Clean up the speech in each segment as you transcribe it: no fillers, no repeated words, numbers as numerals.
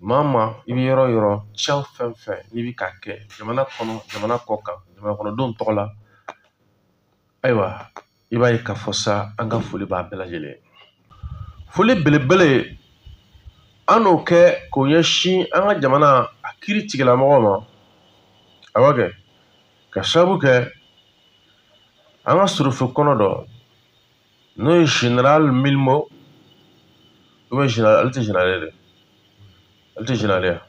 Maa ma i bɛ yɔrɔ yɔrɔ cɛw fɛn fɛn n'i bɛ k'a kɛ jamana kɔnɔ, jamana kɔ kan, jamana kɔnɔdenw tɔgɔ la, ayiwa i b'a ye k'a fɔ sa an ka foli b'a bɛɛ lajɛlen. Foli belebele an n'o kɛ k'o ɲɛsin an ka jamana a kiiri tigilamɔgɔw ma. A b'a kɛ ka sababu kɛ an ka surufɛ kɔnɔ dɔ n'o ye général Milmo, ou bien général, ale tɛ général ye dɛ, ale tɛ général ye.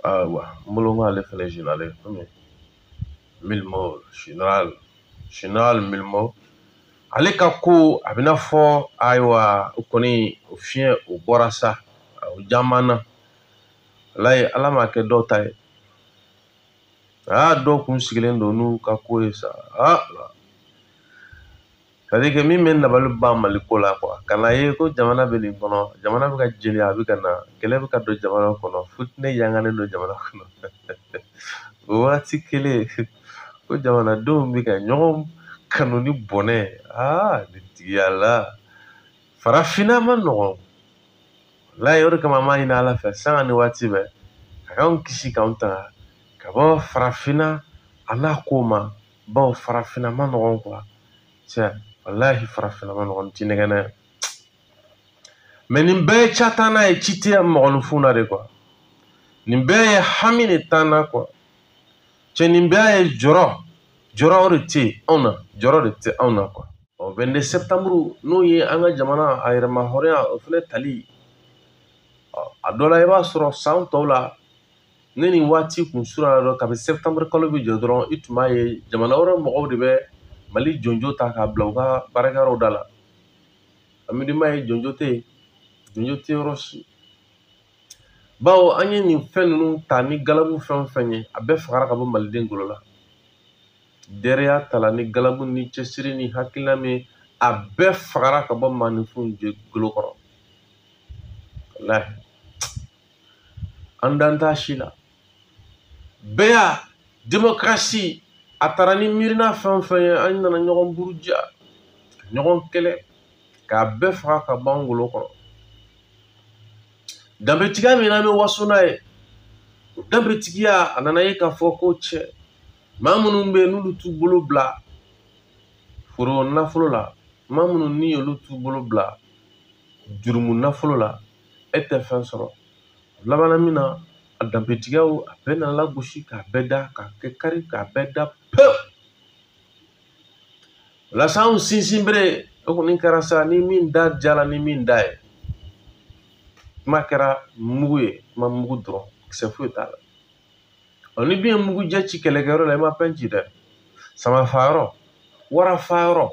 Ayiwa n bolo n ko ale fana ye général ye, komi Milmo, général Milmo, ale ka ko a bɛna fɔ, ayiwa o kɔni o fiɲɛ o bɔra sa, o caman na. Walayi ala m'a kɛ dɔw ta ye. Aa dɔw kun sigilen don n'u ka ko ye sa. Aa c'est à dire que min bɛ dabali ban Mali ko la quoi, ka na ye ko jamana bɛ nin kɔnɔ, jamana bɛ ka jeni, a bɛ ka na kɛlɛ bɛ ka don jamana kɔnɔ, futinɛ yanganen don jamana kɔnɔ. O waati kelen ko jamanadenw bɛ ka ɲɔgɔn kanu ni bɔnɛ. Aa nin tigiya la farafinna ma nɔgɔn. Walayi o de kama an b'a ɲini Ala fɛ sanga ni waati bɛɛ ka k'anw kisi k'anw tanga ka bɔ farafinna a n'a ko ma, bawo farafinna ma nɔgɔn quoi. Cɛ walahi farafinna ma nɔgɔn, n ti nɛgɛ dɛ. Mɛ nin bɛɛ ye ca taa n'a ye, ci tɛ mɔgɔninfin na de quoi. Nin bɛɛ ye hami de t'an na quoi. Cɛ nin bɛɛ ye jɔrɔ, jɔrɔ o de tɛ yen anw na, jɔrɔ de tɛ anw na quoi. Ɔ 22 septembre n'o ye an ka jamana a yɛrɛmahɔrɔnya o fana tali, a dɔ la i b'a sɔrɔ san tɔw la ne nin waati kun surunyana dɔrɔn, kabi septembre kalo bɛ jɔ dɔrɔn, i tun b'a ye jamana wɛrɛ mɔgɔw de bɛ Mali jonjo ta k'a bila u ka baarakɛyɔrɔw da la. An bɛ ye jonjo tɛ yen, jonjo tɛ yɔrɔ si. Bawo an ye nin fɛn ninnu ta ni galabu fɛn o fɛn ye, a bɛɛ fagara ka bɔ maliden golo la. Dɛrɛya ta la ni galabu ni cɛsiri ni hakilina min, a bɛɛ fagara ka bɔ maaninfinw golo kɔrɔ. Walahi an dan t'a si la. Bɛɛ y'a démocratie a taara ni miirina fɛn o fɛn ye, an nana ɲɔgɔn buruja, ka ɲɔgɔn kɛlɛ, k'a bɛɛ faga ka bɔ an golo kɔrɔ. Danbetigiya min n'an bɛ waso n'a ye, o danbetigiya a nana ye k'a fɔ ko cɛ maa minnu bɛ yen n'olu t'u bolo bila foro nafolo la, maa minnu ni olu t'u bolo bila jurumu nafolo la, e tɛ fɛn sɔrɔ. Labanna min na, a danbetigiyaw a bɛɛ nana lagosi k'a bɛɛ da, k'a kɛ kari, k'a bɛɛ da pewu. O la sa anw sinsin bere o kɔni kɛra sa, ni min da jala ni min da ye, kuma kɛra mugu ye, kuma mugu dɔrɔn, kisɛ foyi t'a la. Ɔ ni bin ye mugujɛ ci kɛlɛkɛyɔrɔ la, i ma fɛn ci dɛ. Sama fayɔrɔ, wara fayɔrɔ,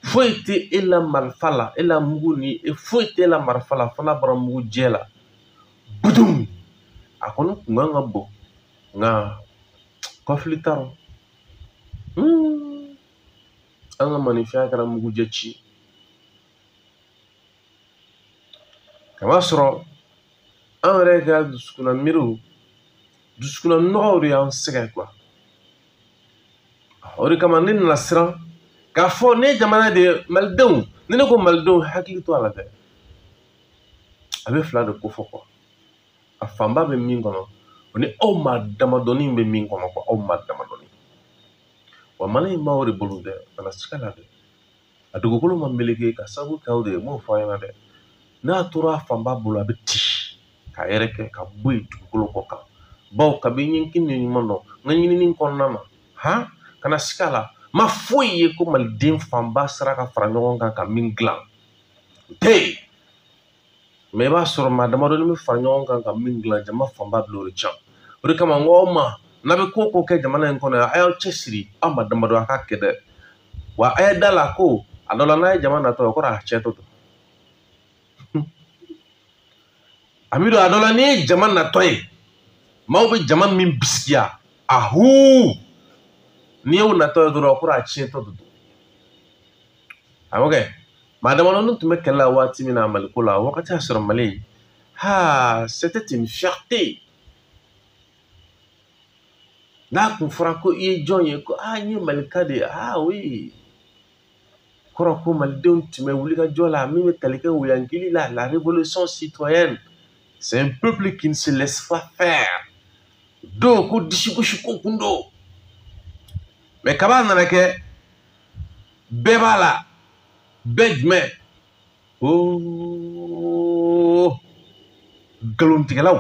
foyi tɛ e la marifa la, e la mugu ni e foyi tɛ e la marifa la, fo n'a bɔra mugujɛ la. Budum! A kɔni kun kan ka bon, nka kɔfili t'a rɔ. An ka maninfinya kɛra mugujɛ ci. Kama sɔrɔ an yɛrɛ ka dusukunna miiriw, dusukunna nɔgɔw de y'an sɛgɛn quoi. O de kama ne nana siran k'a fɔ ne jamana de ye malidenw, ni ne ko malidenw hakili to a la dɛ, a bɛ fila de ko fɔ quoi. A fanba bɛ min kɔnɔ, o ni aw maa damadɔni bɛ min kɔnɔ quoi, aw maa damadɔni. Wa Mali in b'aw de bolo dɛ, kana siga la dɛ. A dugukolo ma meleke ka sababu kɛ aw de ye, n b'o fɔ aw ɲɛna dɛ. N'a tora a fanba bolo, a bɛ ci k'a yɛrɛ kɛ ka bɔ yen dugukolo kɔ kan. Bawo kabi n ye kin ni ɲuman dɔn, n ka ɲinini kɔnɔna na, han, kana siga la, ma foyi ye ko maliden fanba sera ka fara ɲɔgɔn kan ka min dilan. O tɛ yen. Mɛ i b'a sɔrɔ maa damadɔni bɛ fara ɲɔgɔn kan ka min dilan, jama fanba bila o de can. O de kama n ko aw ma, n'a bɛ ko o ko kɛ jamana in kɔnɔ yan, a y'aw cɛsiri, aw ma damadɔ a k'a kɛ dɛ. Wa a ye da la ko a dɔ la n'a ye jama natɔ ye, o kɔrɔ a tiɲɛtɔ don. Amidu, a dɔ la n'i ye jama natɔ ye, maaw bɛ jama min bisigiya, a huu, n'i y'o natɔ ye dɔrɔn, o kɔrɔ a tiɲɛtɔ don. Awɔ kɛ, maa damadɔni tun bɛ kɛlɛ la waati min na Maliko la, o wagati y'a sɔrɔ Mali, ha, c'était une fierté. N'a kun fɔra ko i ye jɔn ye, ko aa n ye Malika de ye, ah oui, kɔrɔ ko malidenw tun bɛ wulikajɔ la min bɛ tali kɛ Woyankili la, la révolution citoyenne. C'est un peuple qui ne se laisse pas faire. Dɔw ko disigosi ko kun don, mais kaba nana kɛ bɛɛ b'a la, bɛɛ jumɛn? Oh, nkalontigɛlaw,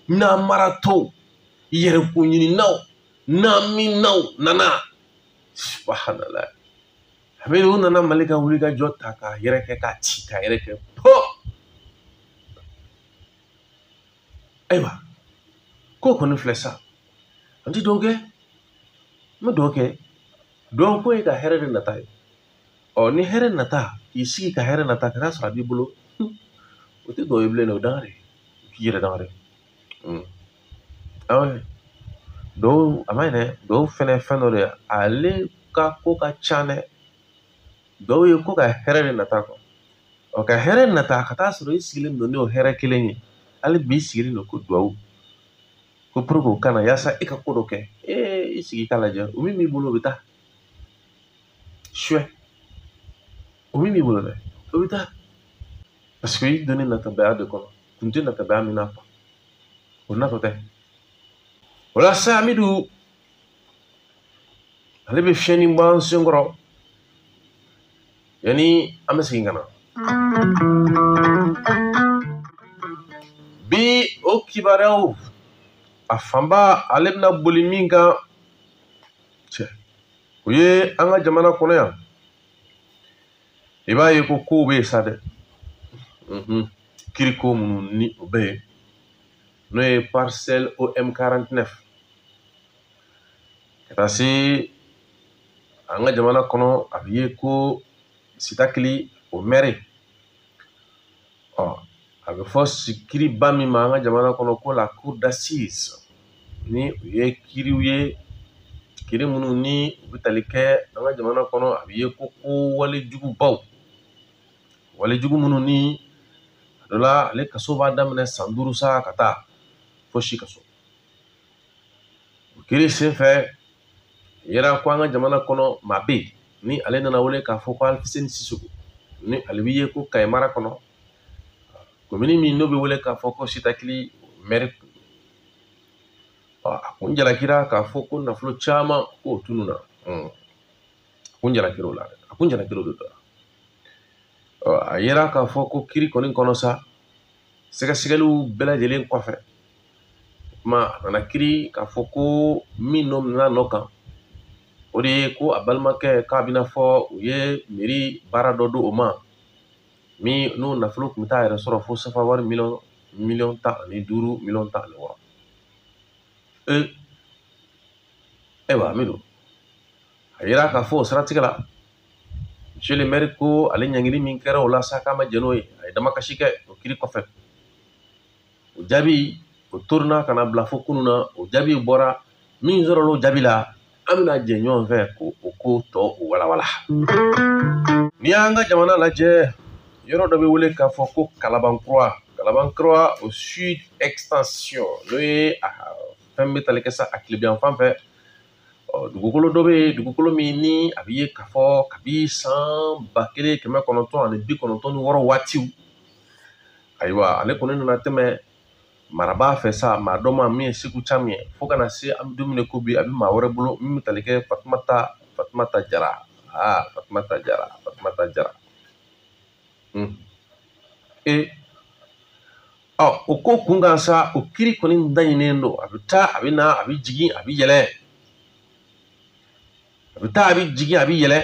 namaratɔw, yɛrɛkoɲininaw, naminaw nana. Subhanallah. Hamidu nana Mali ka wuli ka jɔ ta k'a yɛrɛ kɛ, k'a ci, k'a yɛrɛ kɛ po. Ayiwa, ko kɔni filɛ sa, an ti dɔw kɛ, n bɛ dɔw kɛ. Dɔw ko ye ka hɛrɛ de nata ye. Ɔ, ni hɛrɛ nata, k'i sigi ka hɛrɛ nata ka taa sɔrɔ a b'i bolo, o tɛ dɔw ye bilen dɛ, o danga de, k'i yɛrɛ danga de. Awɔ, dɔw a ma ɲi dɛ, dɔw fɛnɛ fɛn dɔ de ye, ale ka ko ka ca dɛ. Dɔw ye ko ka hɛrɛ de nata kɔ. Ɔ, ka hɛrɛ nata ka taa sɔrɔ i sigilen don n'o hɛrɛ kelen ye, hali bi i sigilen don ko duwawu, ko pour que o kana yaasa e ka ko dɔ kɛ. Ee, i sigi k'a lajɛ, o min b'i bolo o bɛ taa suɛ, o min b'i bolo dɛ, o bɛ taa, parce que i donnen natabaya de kɔnɔ, kun tɛ natabaya min na quoi, o natɔ tɛ. O la sa, Amidu ale bɛ fiɲɛni bɔ an senkɔrɔ yanni an bɛ segin ka na bi. O kibaruyaw a fanba ale bɛna boli min kan cɛ, o ye an ka jamana kɔnɔ yan. I b'a ye ko kow bɛ yen sa dɛ, kiriko minnu ni o bɛ yen, n'o ye parcelle OM49, ka taa se an ka jamana kɔnɔ, a bɛ ye ko Sitakili o mɛri. Ɔ, a bɛ fɔ kiriba min ma an ka jamana kɔnɔ ko la cour d'assises, ni o ye kiriw ye, kiri minnu ni u bɛ tali kɛ an ka jamana kɔnɔ, a bɛ ye ko walejugubaw, walejugu minnu ni a dɔ la ale kaso b'a daminɛ san 5 sa ka taa fo si kaso. O kiri senfɛ yɛrɛ ko an ka jamana kɔnɔ maa bɛ yen ni ale nana wele k'a fɔ ko Alifuseni Sisoko, ni ale bɛ ye ko Kayi mara kɔnɔ, komini min n'o bɛ wele k'a fɔ ko Sitakili mɛri. A kun jalakira k'a fɔ ko nafolo caman k'o tununna. A kun jalakira o la dɛ, a kun jalakira o de la. A yera k'a fɔ ko kiri kɔni kɔnɔ sa, sɛgɛsɛgɛliw bɛɛ lajɛlen kɔfɛ, o kuma a nana kiri k'a fɔ ko min nɔ minɛ nɔ kan, o de ye ko a balimakɛ k'a bɛna fɔ u ye mairie baara dɔ di o ma, min n'o nafolo tun bɛ taa yɛrɛ sɔrɔ fo safa wari miliyɔn 15, miliyɔn 16. Ee, ayiwa Amidu, a yira k'a fɔ o siratigɛ la, monsieur le maire ko ale ɲangili min kɛra o la sa, k'a ma jɛn n'o ye, a ye damakasi kɛ o kiri kɔfɛ. O jaabi o toruna ka na bila fo kunun na, o jaabi bɔra, min sɔrɔla o jaabi la, an bɛna jɛ ɲɔgɔn fɛ k'o ko tɔ o walawala. N'i y'an ka jamana lajɛ, yɔrɔ dɔ bɛ wele k'a fɔ ko Kalabankura, Kalabankura au sud extension, n'o ye fɛn bɛ tali kɛ sa a tilebiyan fan fɛ. Ɔ, dugukolo dɔ bɛ yen, dugukolo min ni a bɛ ye k'a fɔ kabi san 1996 waatiw, ayiwa ale kɔni nana tɛmɛ marabaa fɛ sa, maa dɔ ma min ye Segu Camu ye, fo kana se an bɛ don min na ko bi, a bɛ maa wɛrɛ bolo min bɛ tali kɛ Fatumata Jara. Aa, Fatumata Jara, Fatumata Jara. E, ɔ, o ko kun kan sa, o kiri kɔni daɲininen don, a bɛ taa, a bɛ na, a bɛ jigin, a bɛ yɛlɛ, a bɛ taa, a bɛ jigin, a bɛ yɛlɛ.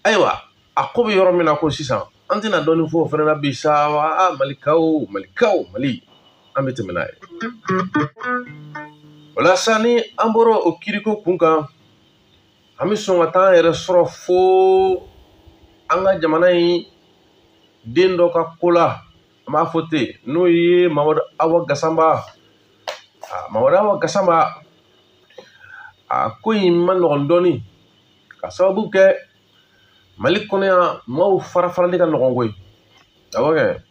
Ayiwa, a ko bɛ yɔrɔ min na ko sisan, an tɛna dɔɔnin fɔ o fana na bi sa. Aa, Malikaw, Malikaw, Mali, an bɛ tɛmɛ n'a ye. O la sa, ni an bɔra o kiriko kun kan, an bɛ sɔn ka taa an yɛrɛ sɔrɔ fo an ka jamana in den dɔ ka ko la, an b'a fɔ ten, n'o ye Mamadu Awa Gasama. Mamadu Awa Gasama, a ko in ma nɔgɔn dɔɔnin, ka sababu kɛ Mali kɔnɔ yan, maaw fara farali ka nɔgɔn koyi. Awɔ kɛ,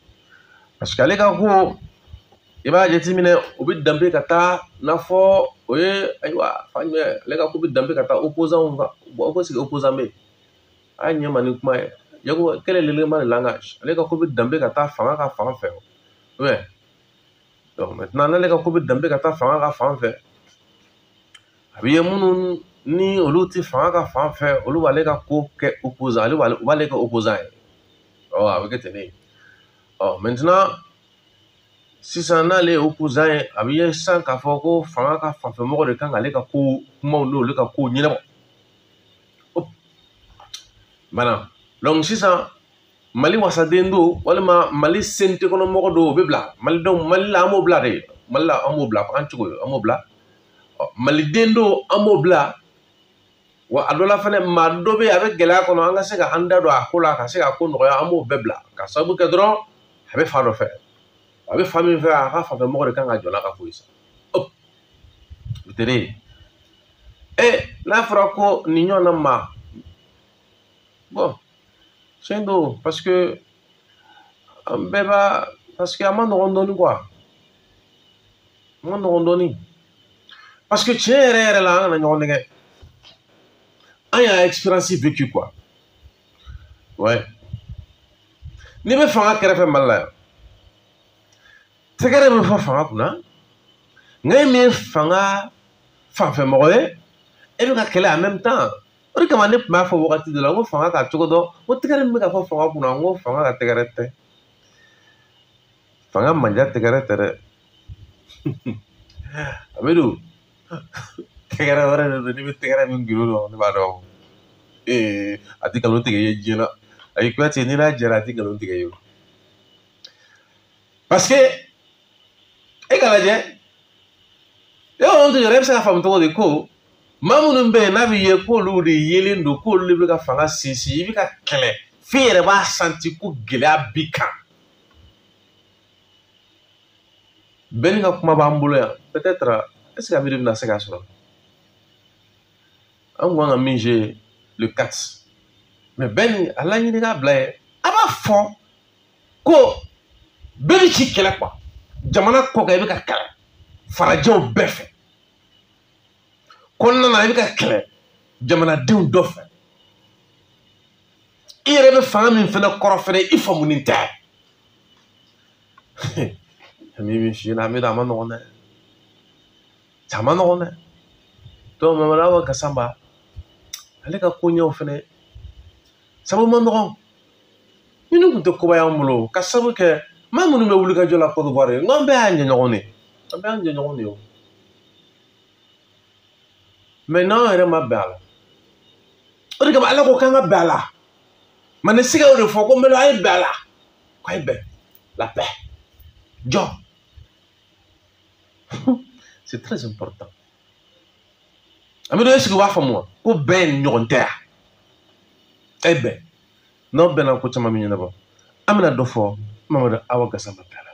parce que ale ka ko, i b'a jateminɛ, o bɛ danbe ka taa n'a fɔ o ye, ayiwa fan jumɛn, ale ka ko bɛ danbe ka taa opposant kan. Bon, ko sigi opposant bɛ yen, a ye ɲɛ ma ni kuma ye, Yakuba, quel est l'élément de langage? Ale ka ko bɛ danbe ka taa fanga ka fan fɛ. Ouais. Donc maintenant, n'ale ka ko bɛ danbe ka taa fanga ka fan fɛ, a bɛ ye minnu ni olu tɛ fanga ka fan fɛ, olu b'ale ka ko kɛ opposant, ale b'ale, u b'ale kɛ opposant ye. Ɔ, a bɛ kɛ ten de. Ɔ, maintenant, sisan n'ale ye opposant ye, a bɛ ye sisan k'a fɔ ko fanga ka fanfɛmɔgɔ de kan k'ale ka ko kumaw n'olu ka kow ɲɛnabɔ. Bana. Donc sisan, Mali wasaden don walima Mali CNT kɔnɔ mɔgɔ don, o bɛ bila Malidenw. Mali la, an b'o bila de. Mali la, an b'o bila an cogo, an b'o bila. Maliden don, an b'o bila. Wa a dɔ la fɛnɛ, maa dɔ bɛ yen, a bɛ gɛlɛya kɔnɔ, an ka se ka an da don a ko la ka se ka ko nɔgɔya, an b'o bɛɛ bila, ka sababu kɛ dɔrɔn a bɛ fa dɔ fɛ, a bɛ fa min fɛ, a ka fanfɛ mɔgɔ de kan ka jɔ n'a ka ko ye sa. O tere e n'a fɔra ko nin ɲɔgɔnna maa, bon, tiɲɛ don, parce que an bɛɛ b'a, parce que a ma nɔgɔn dɔɔni quoi, a ma nɔgɔn dɔɔni, parce que tiɲɛ yɛrɛ yɛrɛ la, an kana ɲɔgɔn nɛgɛ, an y'a expérience vécu quoi. Ouais, n'i bɛ fanga kɛrɛfɛ Mali la yan, tɛgɛrɛ bɛ fɔ fanga kunna, nka e min ye fanga fanfɛmɔgɔ ye, e bɛ ka kɛlɛ en même temps. O de kama ne tun b'a fɔ wagati dɔ la, n ko fanga ka cogo dɔn, ko tɛgɛrɛ min bɛ ka fɔ fanga kunna, n ko fanga ka tɛgɛrɛ tɛ, fanga manja tɛgɛrɛ tɛ dɛ, Amidu, tɛgɛrɛ wɛrɛ de don. N'i bɛ tɛgɛrɛ min gindo dɔn, ne b'a dɔn ee, a tɛ nkalon tigɛ i ye diɲɛ na. Ayi, Kuyate, n'i n'a jɛra, a tɛ nkalon tigɛ i ye o, parce que e ka lajɛ, e o yɛrɛ bɛ se ka faamu cogo di ko maa minnu bɛ yen n'a bɛ ye k'olu de yelen don, k'olu de bɛ ka fanga sinsin, i bɛ ka kɛlɛ f'e yɛrɛ b'a santi ko gɛlɛya b'i kan. Bɛɛ ni ka kuma b'an bolo yan. Peut-être, est-ce que Amidu bɛna se k'a sɔrɔ? An kun kan ka min jouer le 4, mais bɛɛ ni a laɲini k'a bila yen, a b'a fɔ ko bɛɛ bɛ ci kɛlɛ quoi, jamana kɔ kan, i bɛ ka kɛlɛ farajɛw bɛɛ fɛ, kɔnɔna na, i bɛ ka kɛlɛ jamanadenw dɔ fɛ, i yɛrɛ bɛ fanga min fɛnɛ kɔrɔ fɛnɛ, i faamunen tɛ. Min bɛ f'i ɲɛna, Amidu, a ma nɔgɔn dɛ, a ma nɔgɔn dɛ. Donc Mamadu Awa Gasama, ale ka koɲɛw fɛnɛ sababu ma nɔgɔn. Minnu tun tɛ koba y'an bolo, ka sababu kɛ maa minnu bɛ wuli ka jɔ la Côte d'Ivoire ye, n ko an bɛɛ y'an jɛɲɔgɔn de ye, an bɛɛ y'an jɛɲɔgɔn de ye o. Mais n'anw yɛrɛ ma bɛn a la, o de kama Ala ko k'an ka bɛn a la. Mais ne siga o de fɔ ko n bɛ a ye bɛn a la, k'a ye bɛn, la paix jɔ, c'est très important. Amidu, est-ce que u b'a faamu wa ko bɛn ɲɔgɔn tɛ yan? E bɛn, n'aw bɛnna, ko caman bɛ ɲɛnabɔ. An bɛna dɔ fɔ Mamadu Awa Gasama bɛɛ la.